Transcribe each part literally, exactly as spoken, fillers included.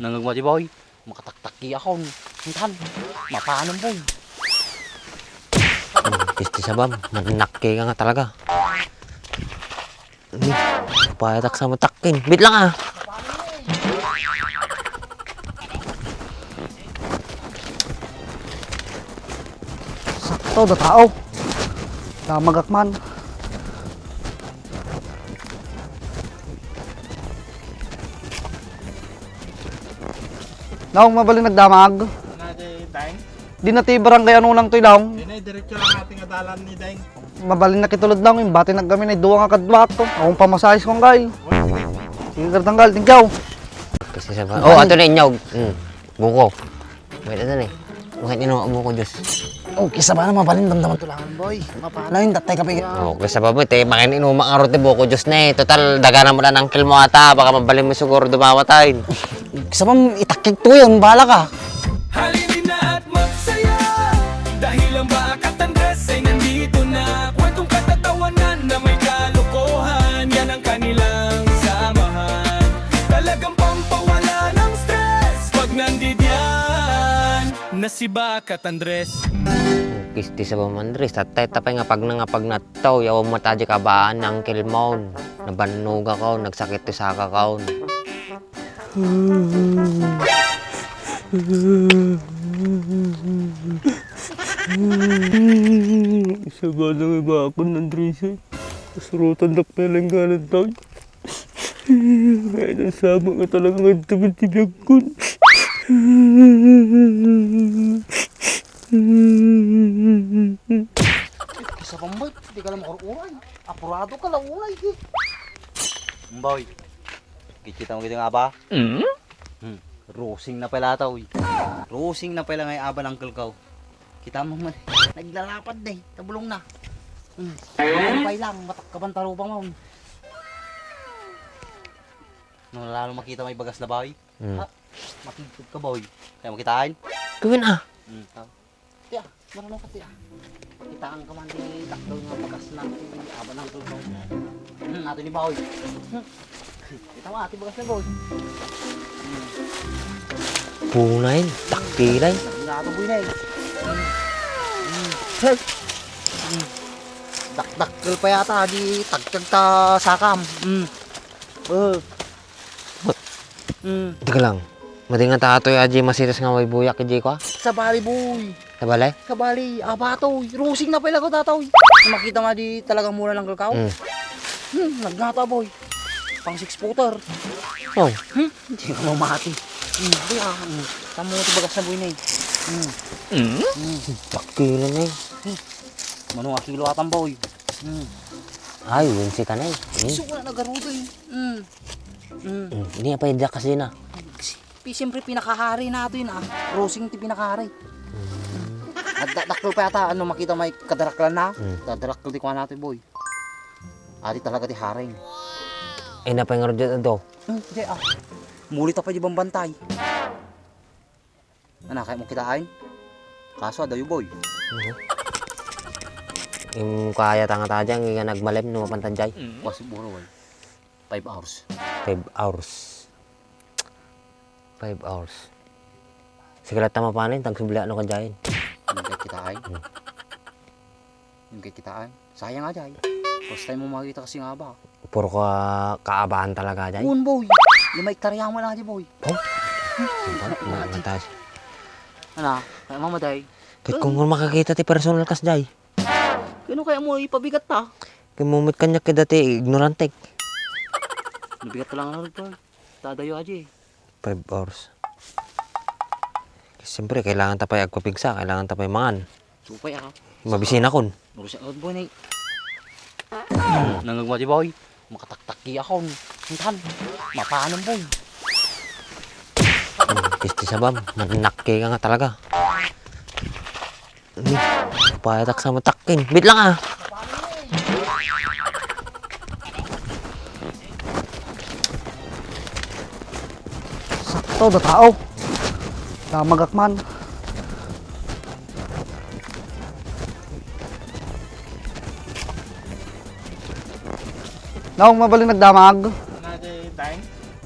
Nangngegmo ti, boy. Makataktakki akon. Intan. Mapanon, boy. Hmm, pisti sabam. Manakki ka nga talaga. Ni, payatak sa matakkin. Bit lang, ah. Sakto, da tao. Damagak man. Naong, mabalin nagdamag. Na, di, Deng? Di na ti barangay ano lang toy, Naong. Di na, diretso lang ating adalan ni Deng. Mabalin nakitulod, Naong, imbati nagkami na duwa nga kadwat. Akong pamasahis kong kay. Sige, kartanggal, thank you. Kasi sa ba? Oh, ato na inyog. Hmm. Buko. Wait, ano ni? Bakit ino buko, Diyos? Oh, kisa ba na mabalin damdaman tulangan, boy? Mapanayon, datay kape. Oh, kisa ba mo, te, makin inuma nga roti buko, Diyos na eh. Total, dagana mo na ng kilmo ata. Baka mabalin mo siguro dumawat ay. Kisa ba, itakig to yun, bahala ka. Halina at magsaya dahil ang Bakat Andres ay nandito na. Kwentong katatawanan na may kalokohan, yan ang kanilang samahan. Talagang pampawala ng stress pag nandidiyan na si Bakat Andres. Pisti sa Bam Andres, tatay tapay nga pag nangapag nataw, yaw mata di kabaan ng kilmaon. Nabannuga kaon, nagsakit ti saka kaon. Sabana nga bakon, Andres, eh. Kasurutan dak pelengganan taon. Kaya nasama nga talaga nga ito ti biag ko. Kisa pambay, di ka lang makur-uray. Apurado ka lang, uray, eh. Mboy, kikita mo gito nga aba? Mm? Hmm, rusing na pala ata, uy. Rusing na pala nga aba ng kalkaw. Kita mo man, naglalapad na eh, tabulong na. Hmm, pay lang, matakkaban tarupa mo. No, lalo makita may bagas na, boy. Hmm. Ha? Makigpit ka, boy. Kaya makitaan? Gawin, ah. Hmm, tao. Tiya, marunong ka, tiya. Kitaan ka man di takdaw nga bagas na, aba ng kalkaw. Hmm, ato ni boy. Hmm. Kita mo, ati bagas na, boy. Punay, takpilay. Nga to, boy, na eh. Dakdakkel pa yata, di tagtag ta sakam. Mm. Oh. Mm. Teka lang. Madingan ta atoy, aji masitas nga may buyak, iji ko, ah. Sabali, boy. Sabali? Sabali, abato, rusing na pala ko, tataw. Makita nga di talaga mura ng kalkaw. Mm. Hmm, nagngata, boy. Pang six footer. Oh. Hmm? Hindi ka mamati. Hmm, boy, ah. Hmm. Tamo ti bagas na, boy, na eh. Hmm. Mm? Hmm. Takilo na eh. Hmm. Mano nga kilo atan, boy. Hmm. Ay, winsi ka na eh. Hmm. Gusto ko na nagarudo eh. Hmm. Hmm. Hmm. Hindi pa yung jakas din ah. Pi-, siyempre, pinakahari na ito yun, ah. Rosing ti pinakahari. At da-, dakkel pa yata, ano, makita may kadaraklan na. Hmm. Kadarakkel ti kuha natin, boy. Adi talaga ti haring. Ay, napay nga rod dyan, ado. Hmm, di, ah. Muli ta pa di bambantay. Ana, kaya mo kitaan? Kaso, adayo, boy. Mhm. Yung kaya tanga ta dyan, nga nagmalem, no, mapantad jay. Kuha siguro, boy. Five hours. Five hours. Five hours. Sige, lahat tama pa rin, tagsubli, ano ka dyan? Yung kaya kitaan? Hmm. Yung kaya kitaan? Sayang nga, jay. First time mo makita kasi nga ba? Puro ka kaabaan talaga, jay? Yun, boy. Lima hektarya mo na, di, boy. Oh? Ano, mataas. Ana, kaya mamaday. Kaya kung makakita ti personal kas, jay. Kano kaya mo ipabigat ta? Kaya mo mit kanya kaya dati, ignorante. Nabigat lang na rin, boy. Tadayo aja eh. Five hours. Siyempre, kailangan ta pa'y agpapigsa, kailangan ta pa'y mangan. Supay, ah. Mabisina kon. Marusa, oh, boy, nay. Nangagmati, boy. Makataktakki akon. Intan. Mapanon, boy. Hmm, pisti sabam. Manakki ka nga talaga. Ni, payatak sa matakkin. Bit lang, ah. Sakto, da tao. Damagak man. Naong, mabalin nagdamag. Ano, di, time?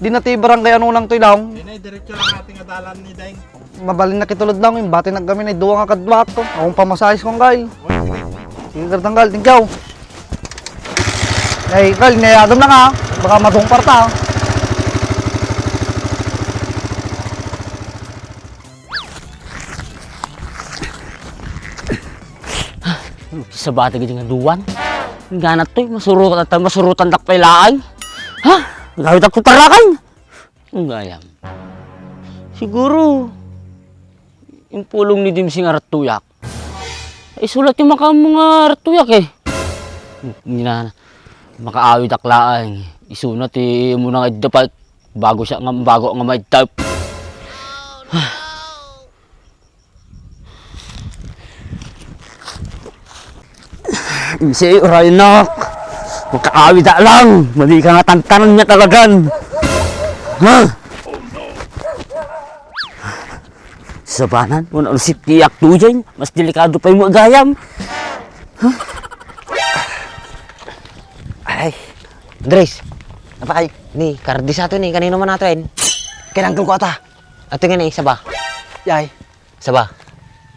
Dina ti barangay Anunang toy, Dong. Ay, nay, diretso lang ating adalan ni Deng. Mabalin na kitulod, Dong. Imbati na kami na duwa nga kaduak. Akong pamasahis kong, Kyle. Sige, Kyle, tanggal. Thank you. Ay, Kyle, niyagam lang, ha. Baka madungpar ta, ha. Sabati gidi nga duwan. Ingana toy, masurutan, masurutan dak pay laeng. Ha? Gawit ako tarakan. Ang gayam. Siguro, impulong ni Dimsing a rattuyak. Isu la ti makaammo nga rattuyak, eh. Ina, makaawidak laeng. Isuna ti umuna nga idda pa, bago siya nga, bago nga maidtap. Insi, uray, nak. Makaawida lang. Mali ka nga tantanan niya talagan. Ha? Sabanan, mo na ulit tiyak tuyan. Mas delikado pa yung gayam. Ha? Ay, Andres. Apa ay? Ni, kardis ato ni, kanino man ato en? Kay uncle ko ata. Ato nga ni, saba. Yay. Saba.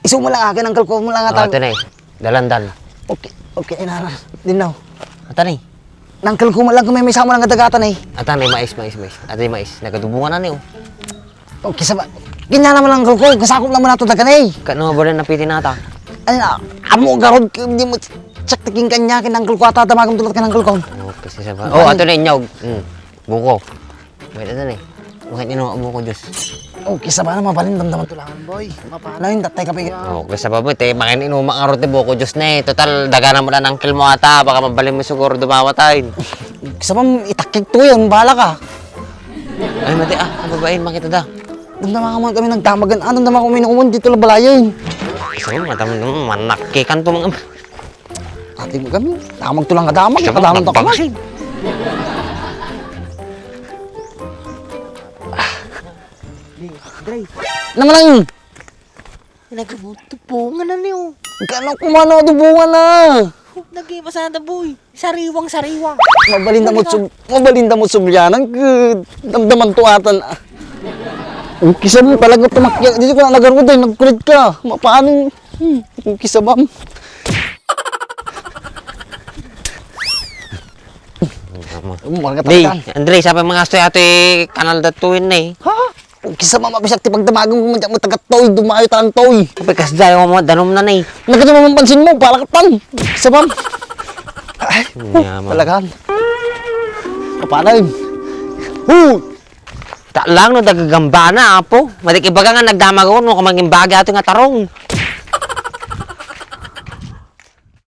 Isu mo lang akin, uncle ko mo lang Oh, ata. Ato na eh. Dalandan. Okay, okay, na, na. Dinaw. Ata na eh. Uncle ko mo lang kung may, may sama lang kadagatan eh. Ata na eh, mais, mais, mais. Ata na eh, mais. Nagadubungan na ni, oh. Okay, saba. Kanya naman lang, uncle ko. Kasakop naman nato dagan eh. Kano nga ba rin napiti nata? Ay, na, amo garod ko, di mo check taking kanya, kin uncle ko ata, damagam tulad kan uncle ko. Okay, si saba. Oh, ato na inyog. Hmm. Buko. Wait, ito na eh. Bakit nyo naman buko, Diyos? Okay, saba na, mabalin, damdaman to lang, boy. Mapanaw yung tatay kape. Okay, saba mo, te, makin inuma nga roti buko, Diyos na eh. Total, dagana mo lang uncle mo ata, baka mabalin mo siguro dumawat ay. Saba, itakik to yun, bahala ka. Ay, mati, ah, ang babae, makita da. Damdaman ka mo kami nagdamagan, ah, damdaman ko may inuman, dito lang balayan. Saba, matam, manakikan to mga Ate mo kami, damag to lang kadamag, kadamag to kami. Dre. Naman lang. Nagabutubungan na niyo. Gano kumano adubungan na? Nagibasa na boy. Sariwang sariwa. Mabalinda mo sub-, mabalinda mo sublianan, ke, damdaman to atan. Ang kisa mo talaga tumakya. Dito ko na nagaruday, nagkulit ka. Mapaano? Hmm, ang kisa bam. Mga Di, tapitan. Andre, sapa mga astoy ato eh, kanal da tuwin na eh. Ha? Kisa mamabisak ti pagdamagan mo, mo taga toy, dumayo talang toy. Kapag kasdayo mo, danom na na eh. Nagkano mo pansin mo, palakatan. Kisa bam. Ay, Yaman. Talagan. Kapanay. Huh! Ta lang no dagagambana, apo. Matik ibaga nga nagdamag ako no kumangin baga ato nga tarong.